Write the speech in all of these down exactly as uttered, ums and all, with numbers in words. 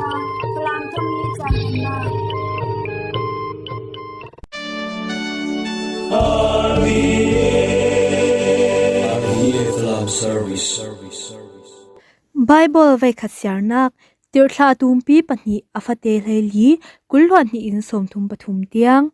Falam thum ni chan na. Bible veikhat siarnak, Tirhthlah tumpi pahnih, a fate hleili, kul hluan hnih in sawmthum pathum tiang.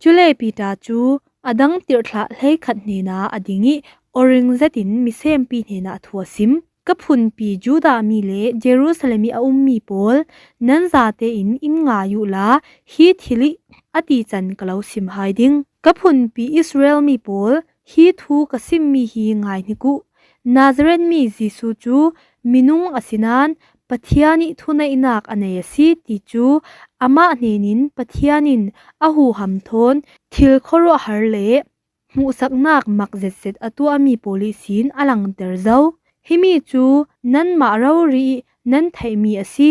Cule Peter cu a dang tirhthlah hleikhat hnenah a ding ih, awring zetin misempi hnenah thu a sim. Ka phunpi Judah mi le Jerusalem ih a ummi pawl, nan zate in in ngai uhla, hi thil ih a tican ka lo sim hai ding. Ka phunpi Israel mi pawl, hi thu ka simmi hi ngaihnik uh. Nazareth mi Jesuh cu minung a si nain Pathian ih thuneihnak a nei a si ti cu amah hnenin Pathian in a huham thawn thil khuaruahhar le hmuhsaknak mak zetzet a tuahmi pawl ihsin a langter zo. Himi cu nanmah rori ih nan theihmi a si,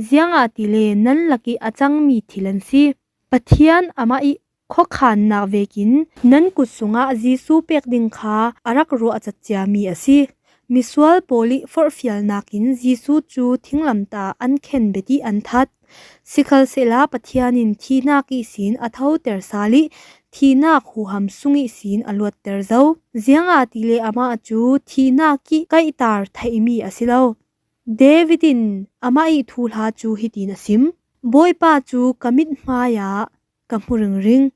ziangahtile nan lakih a cangmi thil an si. Pathian amah ih khuakhannak vekin nan kut sungah Jesuh pek ding kha a rak ruah a cat ciami a si. Misual pawl ih forhfialnak in Jesuh cu thinglamtah an khen bet ih an that. Sikhalsehla Pathian in thihnak ihsin a thoter sal ih thihnak huham sung ihsin a luatter zo. Ziangahtile amah cu thihnak ih kaihtar theihmi a si lo. David in amah ih thuhla cu hitin a sim: Bawipa cu ka mithmai ah ka hmu ringring.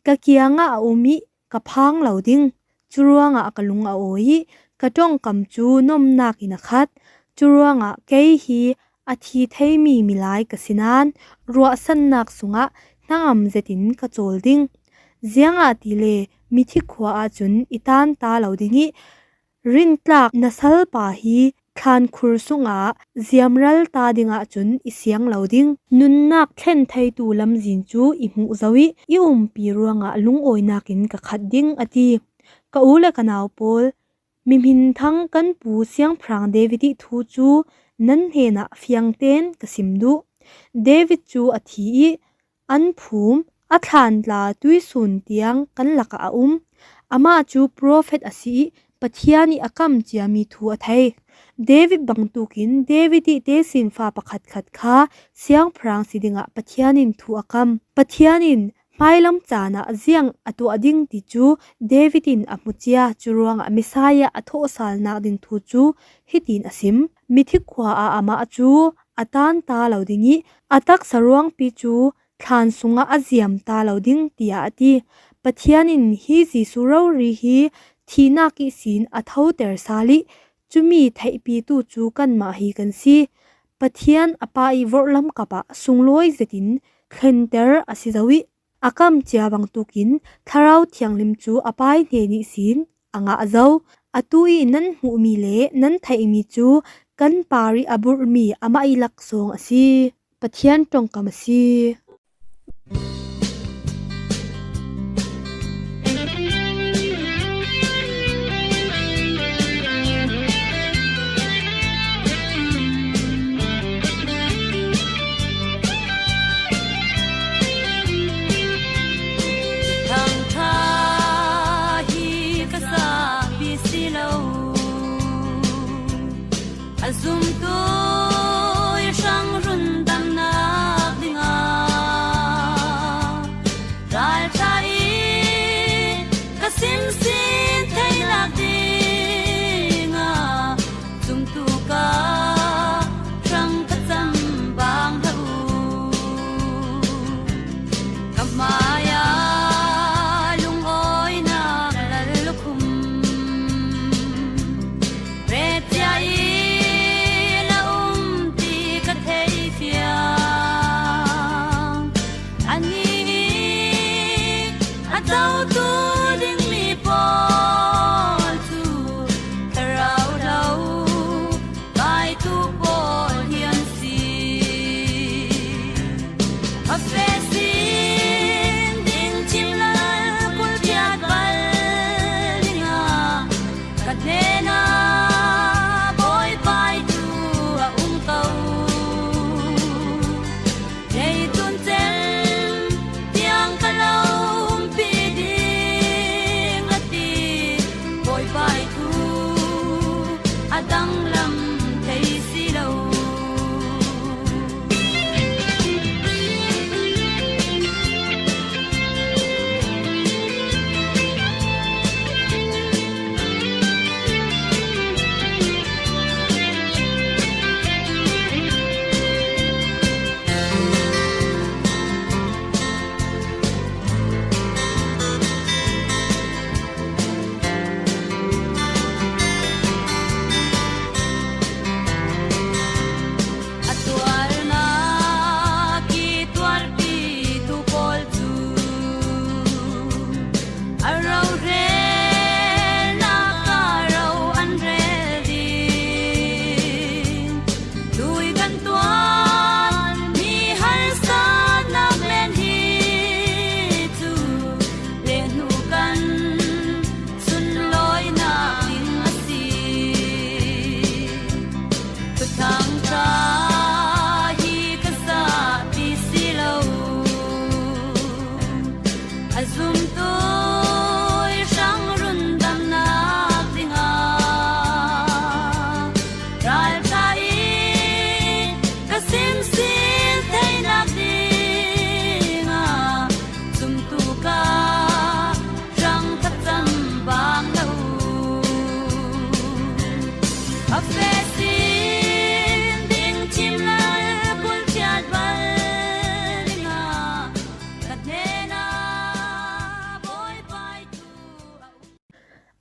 Ka kiangah a um ih ka phang lo ding. Curuangah ka lung a awi ih ka ṭongkam cu nomnak in a khat. Curuangah kei hi a thi theimi milai ka si nain ruahsannak sungah hnangam zetin ka cawl ding. Ziangahtile mithi khua ahcun i tan ta lo ding ih rintlak na salpa hi thlankhur sungah ziamral ta dingah cun i siang lo ding. Nunnak thlen theitu lamzin cu i hmuh zo ih i umpi ruangah lungawinak in ka khat ding, a ti. Ka u le ka nau pawl, mihminthang kan pu Siangpahrang David ih thu cu nan hnenah fiangtein ka sim duh. David cu a thi ih an phum, a thlantla tuisun tiang kan lakah a um. Amah cu profet a si ih Pathian ih a kam ciami thu a thei. David bangtukin David ih tesinfa pakhatkhat kha siangpahrang si dingah Pathian in thu a kam. Pathian in hmailam caan ah ziang a tuah ding ti cu David in a hmu cia. Curuangah Messiah a thawhsalnak ding thu cu hitin a sim: Mithi khua ah amah cu a tan ta lo ding ih a taksa ruangpi cu thlan sungah a ziam ta lo ding, tiah a ti. Pathian in hi Jesuh rori hi thihnak ihsin a thoter sal ih cumi theihpitu cu kanmah hi kan si. Pathian a Pa ih vorhlam kap ah sunglawi zetin thlenter a si zo ih a kam cia bangtukin Thlarau Thianghlim cu a Pa ih hnen ihsin a ngah zo. Atu ih nan hmuhmi le nan theihmi cu kan par ih a burhmi amah ih laksawng a si. Pathian ṭongkam a si. Thangṭha hi ka sangpi si lo, a zumtu i hrang rundamnak dingah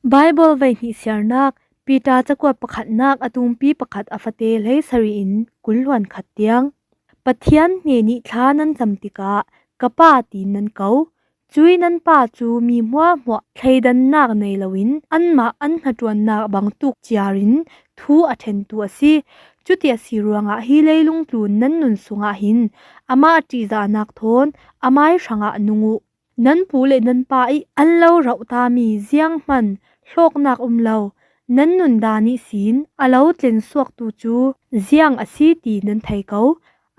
Baibal vaihnih siarnak, Peter cakuat pakhatnak a tumpi pakhat a fate hleisari in kul hluan khat tiang. Pathian hnenih thla nan cam tikah, "Ka Pa," tiin nan ko. Cuih nan pa cu mi hmuahhmuah thleidannak nei loin anmah an hnaṭuannak bangtuk ciarin thu a ṭhentu a si. Cuti a si ruangah hi leilung tlun nan nun sungah hin amah ṭihzahnak thawn amai hrangah nung uh. Nan pu le nan pa ih an lo rauhtami zianghman hlawknak um lo, nan nundan ihsin a lo tlensuaktu cu ziang a si ti nan thei ko.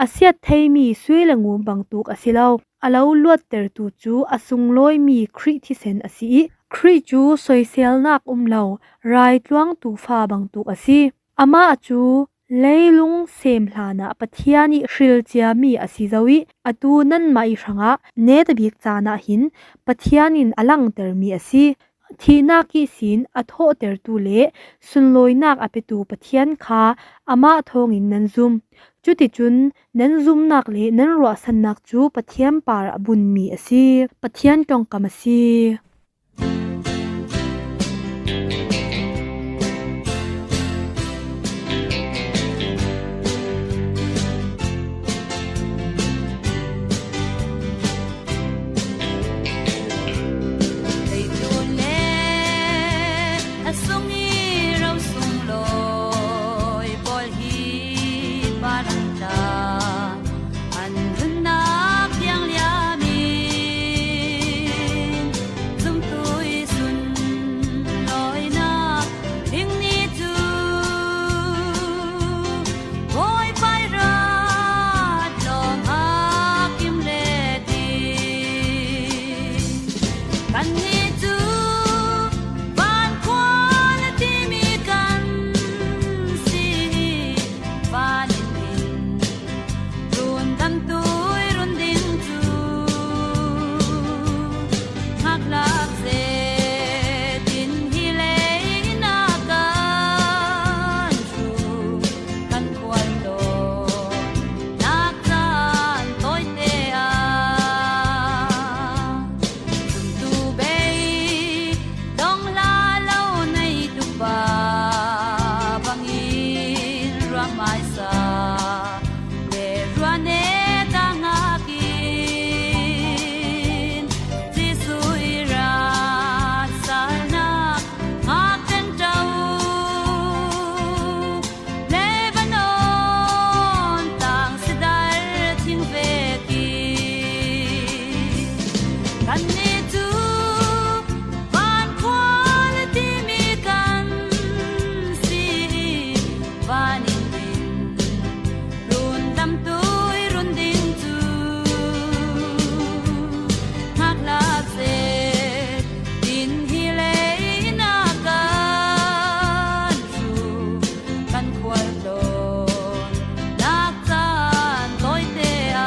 A siat theimi sui le ngum bangtuk a si lo, a lo luattertu cu a sunglawimi Khrih thisen a si ih, Khrih cu soiselnak um lo, raitluangtu fa bangtuk a si. Amah cu leilung sem hlanah Pathian ih hril ciami a si zo ih, atu nanmah ih hrangah netabik caan ah hin Pathian in a langtermi a si. Thihnak ihsin a thawhtertu le sunlawinak a petu Pathian kha amah thawngin nan zum. Cuticun nan zumnak le nan ruahsannak cu Pathian parah bunmi a si. Pathian ṭongkam a si. Leitlun le a sung i ro sunglawi pawl hi parang ta an nunnak piangliam in zumtu i sunlawinak ding ni cu Bawipa ih rat lawng a kim let i kannih cu van khua na timi kan si i van in in rundamtu i run ding cu ngaklak zetin hi lei in a kan hru kan khual tawn nak caan tawite ah zumtu bei dong hla lo nei tuk pa bangin ruahmaisa le ruahne ta ngak in Jesuh ih rat salnak ngak kan ṭo. Lebanon tlang sidar thing vekin kannih cu van khua le timi kan si i van in in rundamtu i run ding cu ngaklak zetin hi lei in a kan hru kan khual tawn nak caan tawite ah.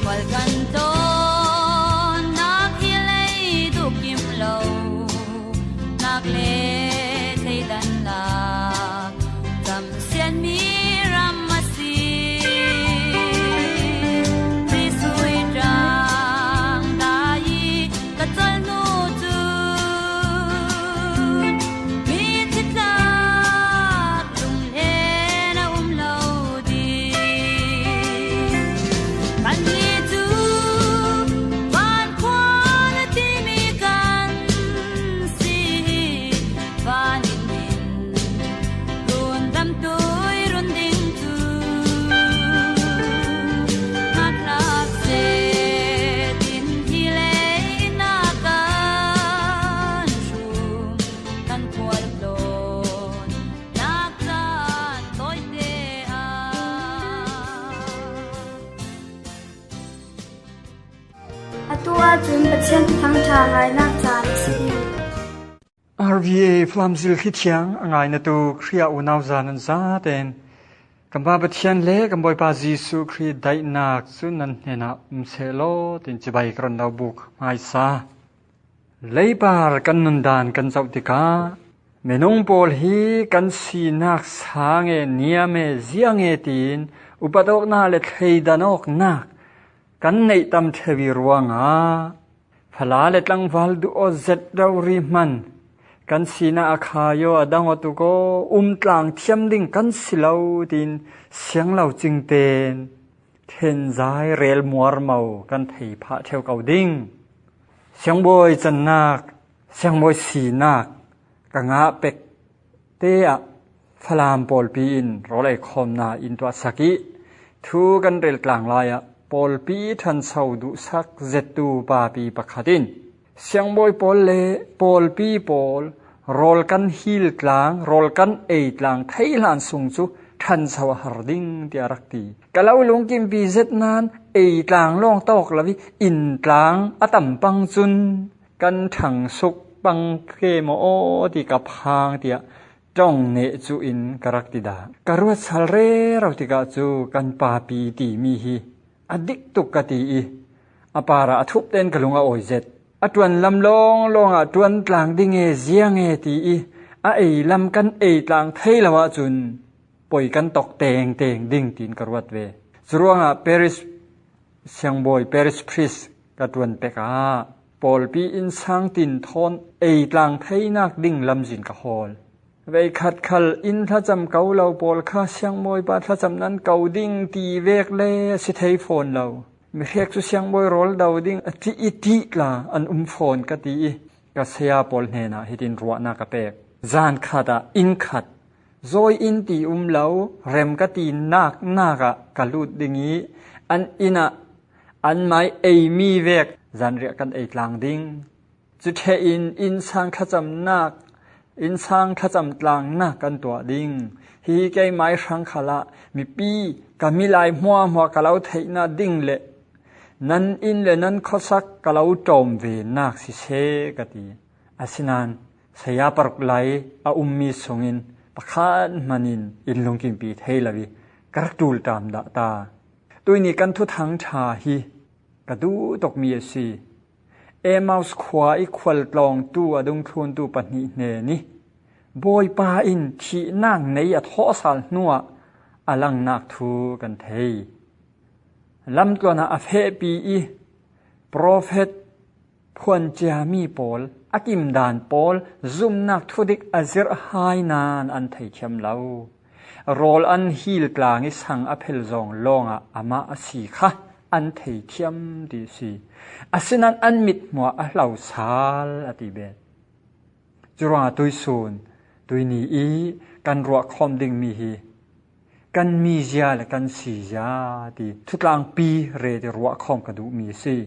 Khual kan tawn nak hi lei duhkim lo nak le thleidan lak camsiatmi ram a si. Jesuh ih ṭang ta i ka colh hnu cun mi thitlak lunglen a um lo ding. Kannih cu van khua na timi kan si i van in in rundamtu i run ding cu ngaklak zetin hi lei in a kan hru kan khual tawn nak caan tawite ah. Atu ahcun Pathian Thuthang ṭha ngainak caan a si hi. R V A Falam Zilhthi Thiang a ngainatu Khrih unau zan nan zaten kan Pa Pathian le kan Bawipa Jesuh Khrih daihnak cu nan hnenah um seh law, tin cibai ka run lo buk hmaisa. Leipar kan nundan kan zoh tikah minung pawl hi kan sinak sang e, niam e, ziang e tiin upat awknak le thleidan awknak kan neih tam ṭheu i ruangah fala le tlangval duh aw zet rori hman kan sinak a khai aw, a dang aw tuk aw, um tlang thiam ding kan si lo tiin siang lo cingten thenzai rel muarmo kan thei phah ṭheu ko ding. Siangbawi cannak, siangbawi sinak ka ngah pek te ah Falam pawlpi in rawl ei khawmna in tuahsak i thu kan rel tlang lai ah pawlpi ṭhancho duhsak zettu papi pakhat in siangbawi pawl le pawlpi pawl rawl kan hil tlang, rawl kan ei tlang thei hlan sung cu ṭhancho a har ding tiah a rak ti. Ka lo lungkimpi zet nain ei tlang lawng tawk lo i inn tlang a tam pang cun kan ṭhang suk pang ke maw aw ti ka phang tiah ṭong neh cu in ka rak ti dah. Ka ruat sal rero tikah cu kan papi timi hi a dik tuk ka ti i a parah a thup ten ka lung a awi zet. A ṭuan lam lawnglawng ah ṭuan tlang ding e, ziang e ti i a ei lam kan ei tlang thei lo ahcun poi kan tawk tengteng ding tiin ka ruat ve. Curuangah Parish siangbawi, Parish Priest ka ṭuan pek ah pawlpi innsang tin thawn ei tlang theinak ding lamzin ka hawl. Veikhat khal inn thlacam ko lo pawl kha siangbawipa thlacam nan ko ding ti vek le a si thei fawn lo. Mihrek cu siangbawi rawl do ding a ṭih i ṭih tla an um fawn ka ti i ka saya pawl hnenah hitin ruahnak ka pek. Zan khat ah inn khat zawi in ti um lo, rem ka ti nak nak ah ka lut ding i an inn ah an mai eimi vek zanriah kan ei tlang ding. Cu ṭheh in innsang thlacamnak, innsang thlacam tlangnak kan tuah ding. Hi keimai hrang khalah mipi ka milai hmuahhmuah ka lo theihnak ding le nan inn le nan khuasak ka lo ṭawm venak siseh ka ti. Asinain saya paruk lai a ummi sungin pakhat hmanin in lungkimpi thei lo i ka rak ṭul ṭam dah ta. Tuihni kan thuthang ṭha hi ka duh tukmi a si. Emmaus khua i khual tlawngtu a dungthluntu pahnih hnen i Bawipa in thihnak nei a thawhsal hnuah a langnak thu kan thei. Lamtluan ah a fehpi i profet phuan ciami pawl, a kimdan pawl, zumnak thudik a zirh hai nain an theithiam lo. Rawl an hil tlang i sang a phel zawng lawngah amah a si kha an theithiam ti a si. Asinain an mithmuah a hlo sal a ti bet. Curuangah tuihsun, tuihni i kan ruahkhawm dingmi hi kan mizia le kan sizia ti thutlangpi rel i ruahkhawm ka duhmi a si.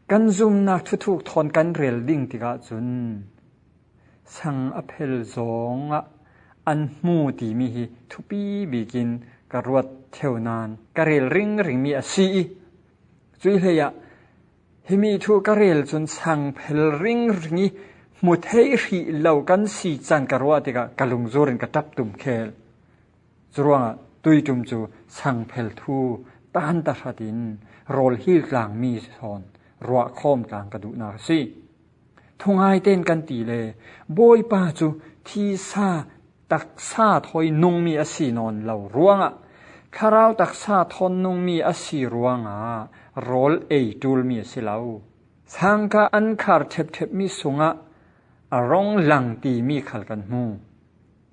Kan zumnak thuthuk thawn kan rel ding tikah cun sang a phel zawngah an hmu timi hi thupi bikin ka ruat ṭheu nain ka rel ringringmi a si i cuih hleiah himi thu ka rel cun sang phel ringring i hmu thei hrih lo kan si can ka ruah tikah ka lungzur in ka ṭap tum khel. Curuangah tuiṭum cu sang phel thu tan tahratin rawl hil tlangmi sawn ruahkhawm tlang ka duhnak a si. Thungai tein kan ti le Bawipa cu thisa taksa thawi nungmi a si nawn lo ruangah thlarau taksa thawn nungmi a si ruangah rawl ei ṭulmi a si lo. Sangka an khar ṭhepṭhepmi sungah a rong lang timi khal kan hmu.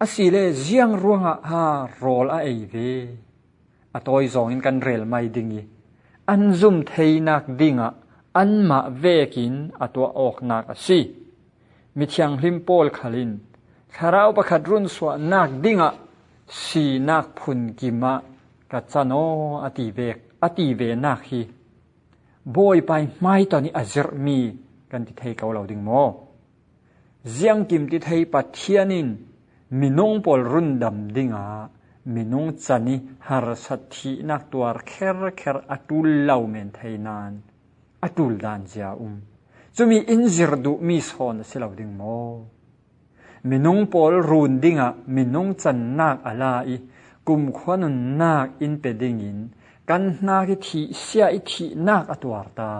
Asile ziang ruangah ha rawl a ei ve? A tawi zawngin kan rel mai ding i an zum theinak dingah anmah vekin a tuah awknak a si. Mithianghlim pawl khal in thlarau pakhat runsuahnak dingah sinak phun kimah ka can aw a ti vek, a ti venak hi Bawipa i hmaiton i a zirhmi kan ti thei ko lo ding maw? Ziangkim ti thei Pathian in minung pawl rundam dingah minung can i harsat thihnak tuar kherkher a ṭul lo men thei nain a ṭul dan zia um. Cumi in zir duhmi sawn a si lo ding maw? Minung pawl run dingah minung cannak a la i kumkhua nunnak in pe dingin kan hnak i thihsia i thihnak a tuar ta.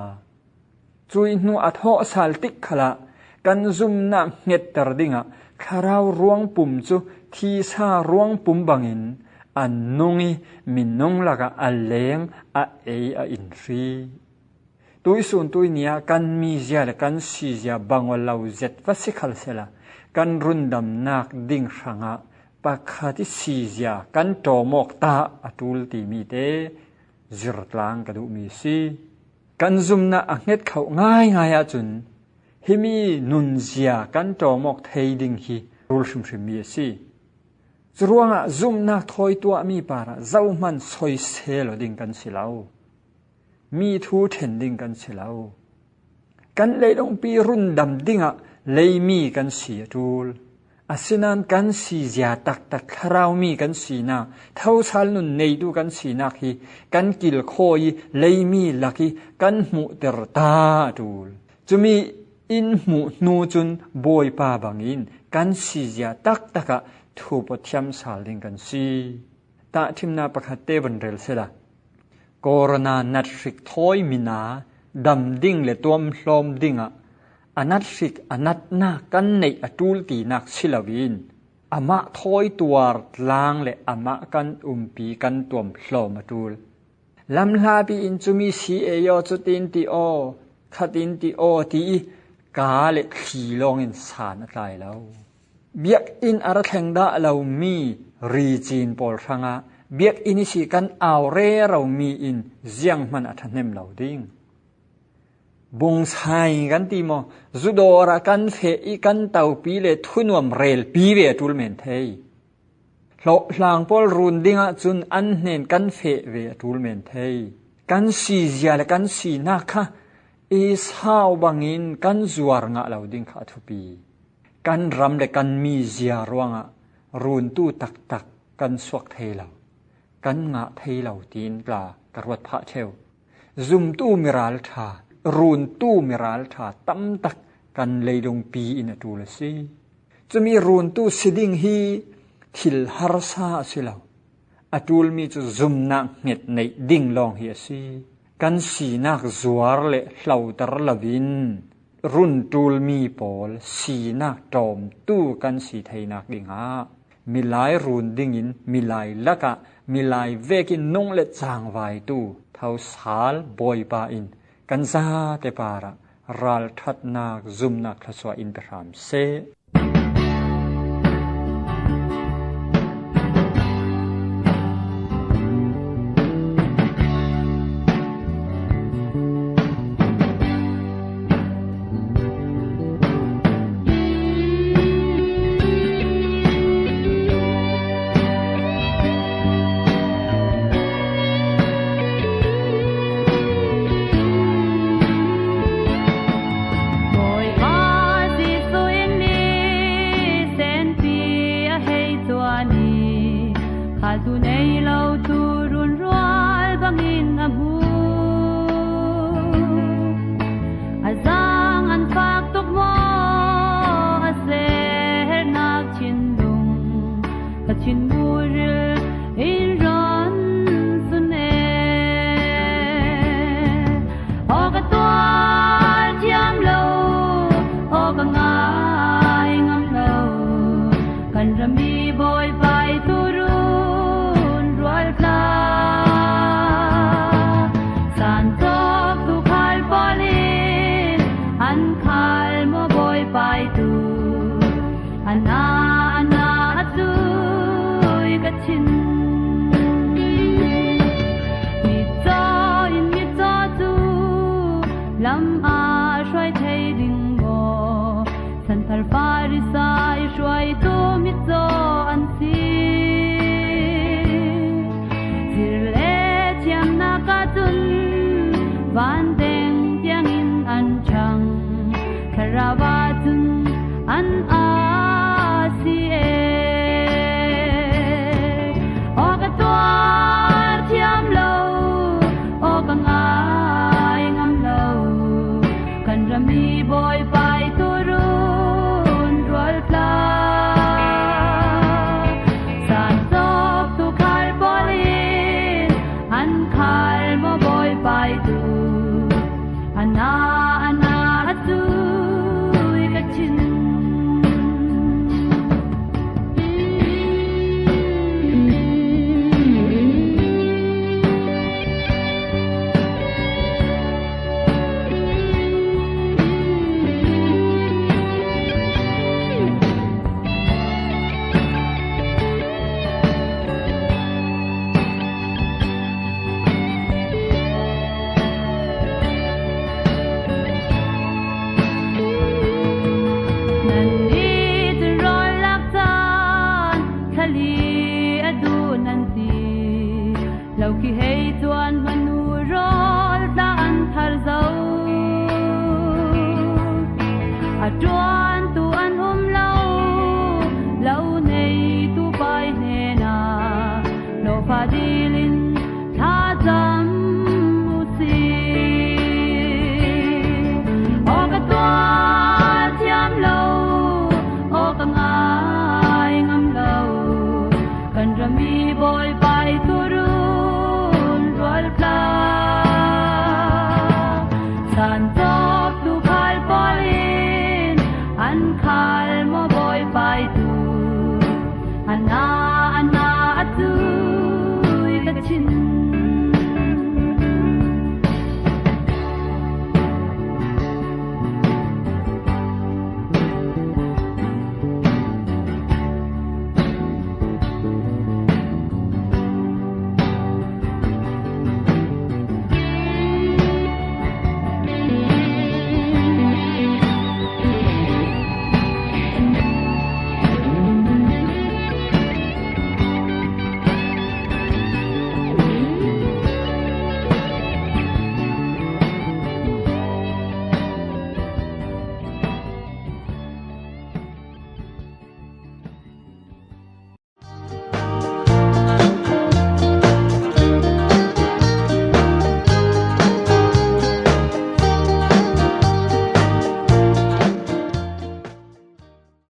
Cuih hnu a thawhsal tik khalah kan zumnak hngetter dingah thlarau ruangpum cu thisa ruangpum bangin a nung i minung lakah a leng a ei a in hri. Tuihsun tuihni ah kan mizia le kan sizia bang aw lo zet va si khal sehla kan rundamnak ding hrangah pakhat i sizia kan ṭawm awk ta a ṭul timi te zirtlang ka duhmi a si. Kan zumnak a hnget khoh ngaingai ahcun himi nunzia kan ṭawm awk thei ding hi ṭul hrimhrimmi a si. Curuangah zumhnak thawi tuahmi parah zohman soisel aw ding kan si lo. Mi thu ṭhen ding kan si lo. Kan leilungpi rundam dingah leimi kan si a ṭul. Asinain kan sizia taktak thlarau mi kan sinak, thosal nun neitu kan sinak hi kan kilkhawi i leimi lak i kan hmuhter ta a ṭul. Cumi in hmuh hnu cun Bawipa bangin kan sizia taktak ah thupawt thiam sal ding kan si. Tahṭhimnak pakhat te van rel sehla, Corona nathrik thawi mina dam ding le tuamhlawm dingah a nathrik a natnak kan neih a ṭul tinak si loin amah thawi tuar tlang le amah kan umpi kan tuamhlawm a ṭul. Lamhlapi in cumi si ei aw, cutin ti aw, khatin ti aw, ti i ka le thli lawngin san a tlai lo. Biakinn a ra thleng dah lomi ricin pawl hrangah biakinn i si kan au reromi in zianghman a ṭhahnem lo ding. Bungsai kan ti maw? Zudawr ah kan feh i kan topi le thunuam relpi ve a ṭul men thei. Hlawhhlang pawl run dingah cun an hnen kan feh ve a ṭul men thei. Kan sizia le kan sinak kha Esau bangin kan zuar ngah lo ding kha a thupi. Kan ram le kan mizia ruangah runtu taktak kan suak thei lo, kan ngah thei lo tiin tla ka ruat phah ṭheu. Zumtu miralṭha, runtu miralṭha tamtak kan leilungpi in a ṭul a si. Cumi runtu si ding hi thil harsa a si lo. A ṭulmi cu zumnak hnget neih ding lawng hi a si. Kan sinak zuar le hloter loin run ṭulmi pawl sinak ṭawmtu kan si theinak dingah milai run dingin milai lakah milai vekin nung le cangvaitu thosal Bawipa in kan zate parah ralṭhatnak zumnak thluachuah in pe hram seh.